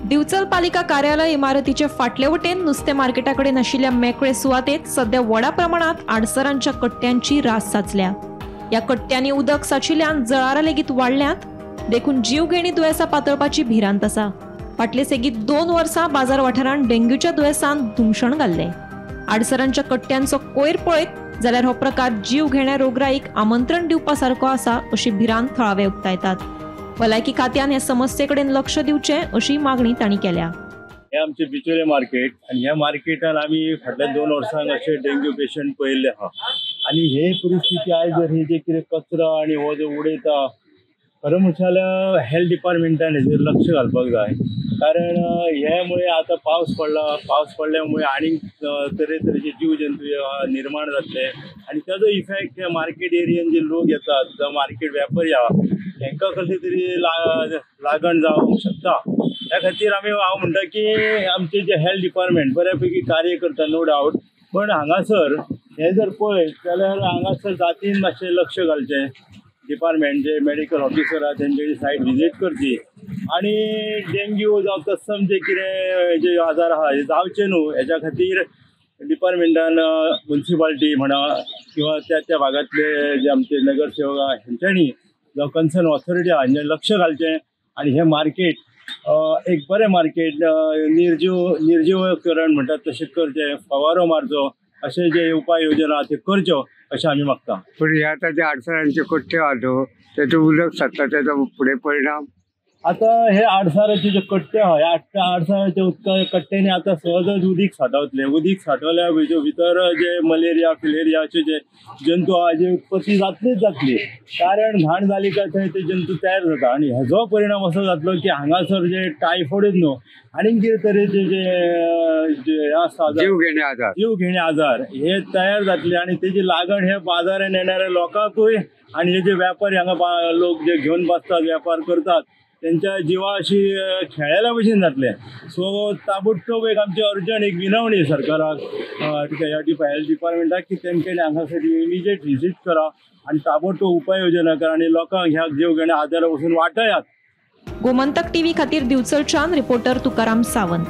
दिवचल पालिका कार्यालय इमारतीचे फाटले वटेन नुस्तें मार्केटा कडेन आशिल्ल्या मेकळे सुवातेत सध्या व्हडा प्रमाणात आडसरांच्या कट्ट्यांची रास साचल्या. ह्या कट्ट्यांनी उदक साचिल्ल्यान जळारां लेगीत वाडल्यांत, देखून जीवघेणी दुयेंसां पातळपाची भिरांत आसा. फाटले सेगीत 2 वर्सां बाजार वाठारांत डेंग्यूच्या दुयेंसान धुमशण घाल्लें. आडसरांच्या कट्ट्यांचो कोयर पळयत जाल्यार हो प्रकार जीव घेण्या रोगराईक आमंत्रण दिवपा सारको आसा अशी भिरांत थळावे उक्तायतात. भलायकी खात्यान हे समस्ये कडेन लक्ष दिवचें अशी मागणी तांणी केल्या. हे आमचे बिचोले मार्केट आनी ह्या मार्केटान आमी फाटल्या 2 वर्सांक अशे डेंग्यू पेशंट पळयल्ले आहा. आनी हे परिस्थिती आयज जर हे जे कितें कचरो आनी हो जो उडयता, खरें म्हणल्यार हेल्थ डिपार्टमेंटान हेजेर लक्ष घालपाक जाय. कारण हे मुळे आतां पावस पडला, पावस पडल्या मुळे आनीक तरेतरेचे जीव जंतू निर्माण जातले आनी ताजो इफेक्ट हे मार्केट एरियेन जे लोक येतात जावं मार्केट व्यापारी आहा हेंकां कसली तरी लागण जावंक शकता. त्या खातीर आमी हांव म्हणटा की आमचे जे हेल्थ डिपार्टमेंट बऱ्यापैकी कार्य करता, नो डावट, पण हांगासर हे जर पळयत जाल्यार हांगासर जातीन मातशें लक्ष घालचें. डिपार्टमेंट जे मेडिकल ऑफिसर आहा तेंच्यानी सायट विजीट करची आनी डेंग्यू जावं तत्सम जे कितें जे आजार आहा हे जावचे न्हू हेज्या खातीर डिपार्टमेंटान मुन्सिपाल्टी म्हणा किंवा त्या त्या भागांतले जे आमचे नगरसेवक आहा हेंच्यांनी जावं कन्सर्न ऑथॉरिटी आहा हेंच्यांनी लक्ष घालचें आनी हें मार्केट एक बरें मार्केट निर्जीवकरण म्हणटात तशें करचें, फवारो मारचो, अशे जे उपाय योजना आहा त्यो करच्यो अशें आमी मागता. पूण हे आतां जे आडसरांचे कट्टे आहा तेजो उदक साठता, तेजो फुडें परिणाम आतां हे आडसराचे जे कट्टे आहा, ह्या आडसराच्या उदका कट्ट्यांनी आतां सहजच उदीक साठवतलें. उदीक साठवल्या भितर जे मलेरिया फिलेरियाचे जे जंतू आहा जे उत्पत्ती जातलीच जातली. कारण घाण जाली काय थंय ते जंतू तयार जाता आनी हेजो परिणाम असो जातलो की हांगासर जे टायफॉयडूच न्हू आनीक कितें तरेचे जे जे आसता जीवघेणे आजार हे तयार जातले आनी तेजी लागण हे बाजारान येणाऱ्या लोकांकूय आनी हे जे व्यापारी हांगा लोक जे घेवन बसतात व्यापार करतात त्यांच्या जिवाशी खेळायला भशेन जातलें. सो ताबडतोब एक आमची अर्जंट एक विनवणी सरकाराक ह्या हेल्थ डिपार्टमेंटाक की तेमच्यानी हांगासर इमिजिएट विजीट करा आनी ताबडतोब उपाय योजना करा आनी लोकांक ह्या जीवघेण्या आजारा पसून वाटयात. गोमंतक टीव्ही खातीर दिवचलच्यान रिपोर्टर तुकाराम सावंत.